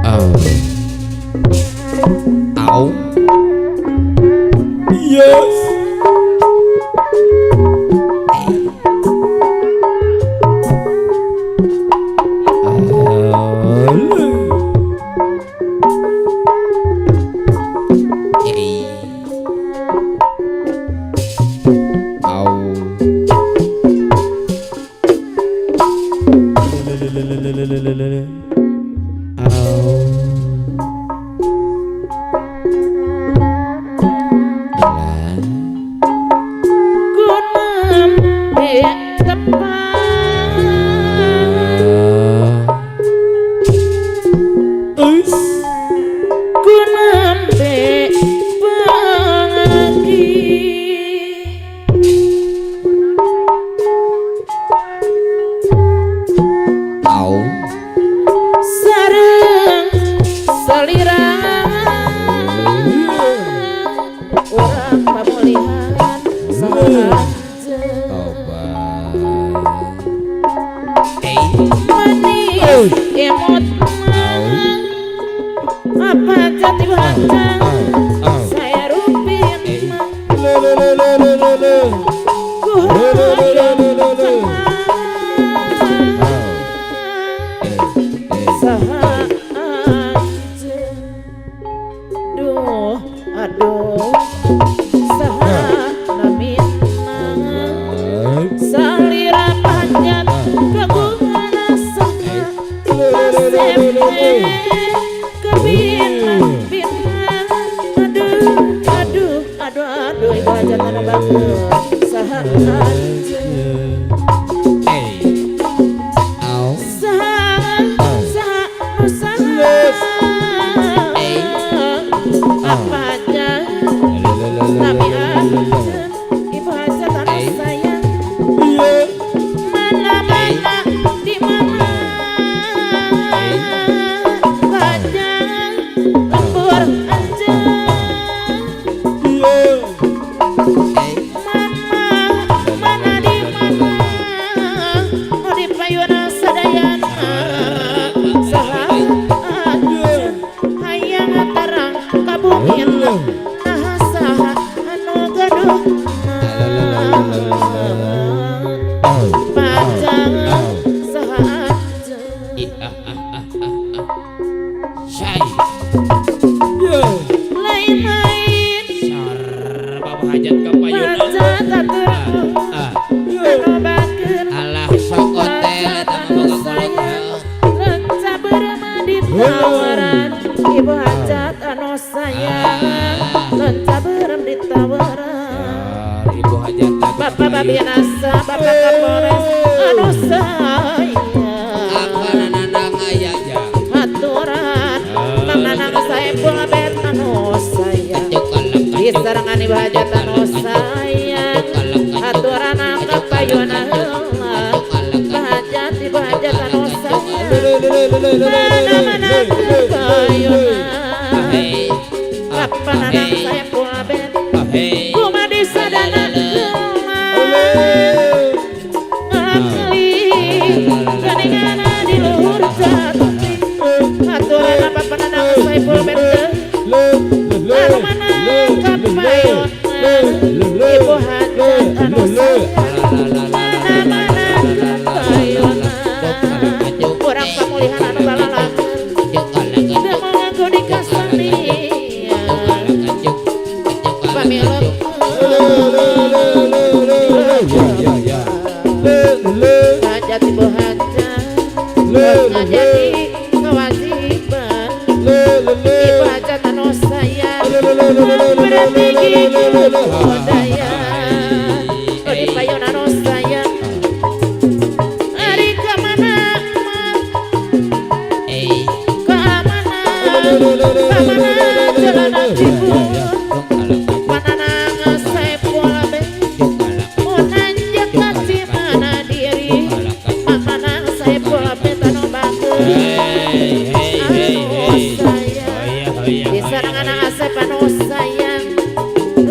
Oh. Au. Yes. Au.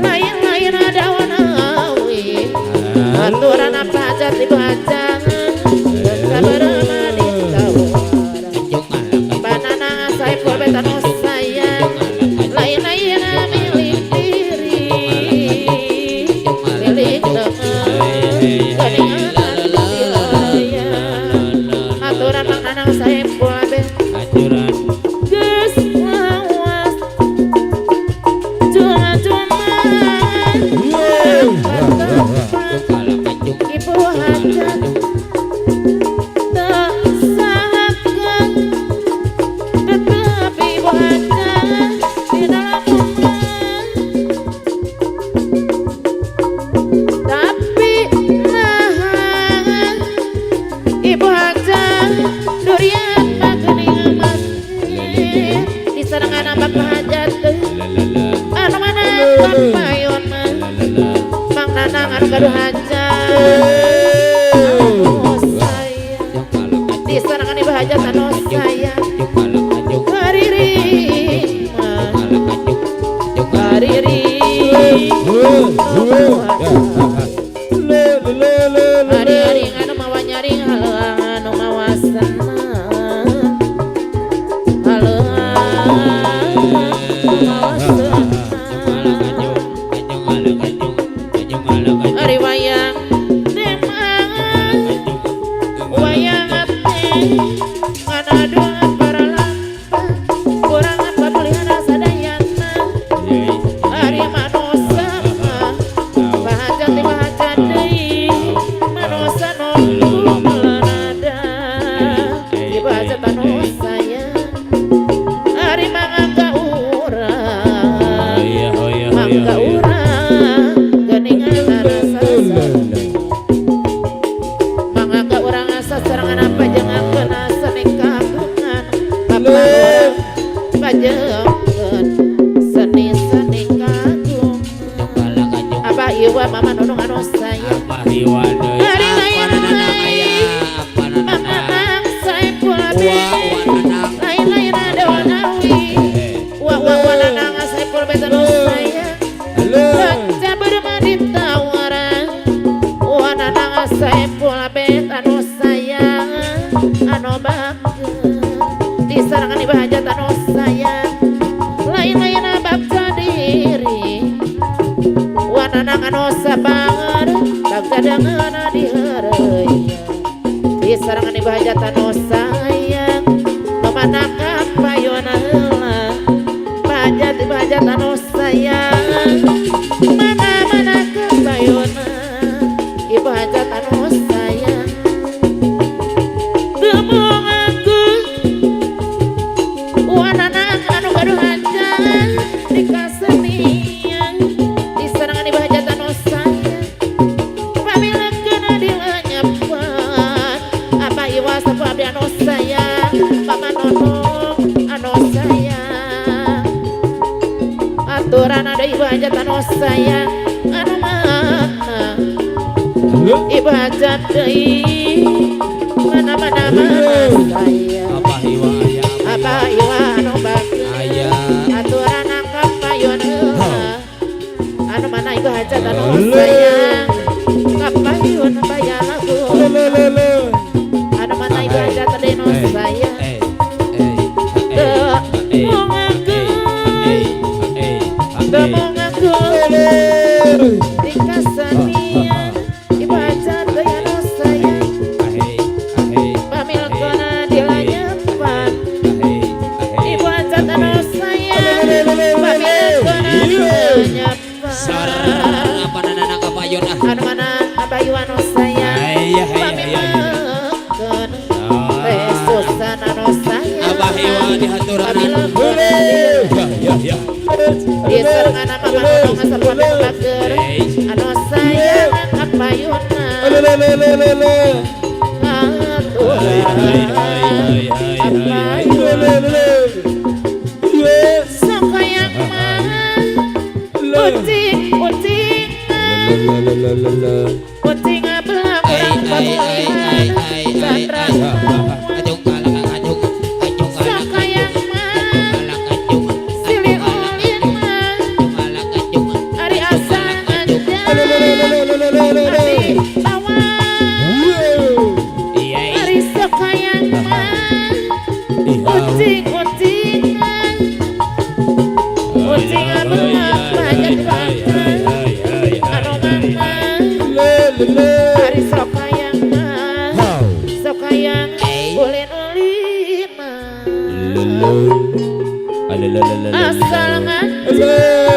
Lain-lain ada wanawi aturan. ibu hajat sabar ditawar banana Saiful beta nu sayang lain-lain milik diri milik teman geningan dilayang aturan Mang Nanang Saiful be geus lawas cuma-cuma ibu hajat tak salahkan tetap ibu hajat di dalam rumah tapi nahan ibu hajat durian magening masjid di serangan bapak hajat anu mana kapayon mah Mang Nanang anu gaduh hajat anu sayang di serangan ibu hajat anu sayang hariring mah hariring hari-hari anu mawa nyaring haleuang anu mawa senang haleuang mawa senang ari wayang demang wayang teh nganaduan para lampah kurang papelihara sadayana ari manusa mah bahajat di bahajat deui manusa nu melanada di bahajat anu sayang ari mangga urang mangga urang geuningan rasa mangga urang asa serangan apa jangan kena seni kagungan papa urang pajengkeun seni-seni kagungan apa iwa mama nunung anu sayang Hari lain lain Mang Nanang Saiful be lain-lain ada wanawi wa wa wa nanang Saiful be anu sayang Baca bermadi tawaran wa nanang Saiful be anu sayang anu bager di sarangan ibu hajat anu sayang lain-lain bagja diri wananang anu sabangar bagja dengan diheureuyan di sarangan ibu hajat anu sayang memanaka payona heula pajat ibu hajat anu sayang mana-mana kepayona ibu hajat anu sayang teu aku wananang anu gaduh hajat di kasenian di sarangan ibu hajat anu sayang pamilekeun dilenyepan apa iwa sapu abdi anu sayang paman nonong anu sayang aturan ada ibu hajat anu sayang anu mana ibu hajat deui mana mana mana sayang apa iwa anu bager aturan angkap payun heula anu mana ibu hajat anu sayang kapayun bayar lagu anu mana ibu hajat anu sayang teu mengaku di kasenian ibu hajat anu sayang pamilkona dilanyepan ibu hajat anu sayang pamilkona dilanyepan anu mana abayu anu sayang pamilkeun teh susan anu sayang pamilkeuna di sarangan mama nonong asal bager anu sayang kapayuna aturan kapayuna sakayang mah ucing ucing ucing belang urang pamulihan sandra sakayang mah silih ulin mah ari asa ngandang ari tawar Asal ngaji.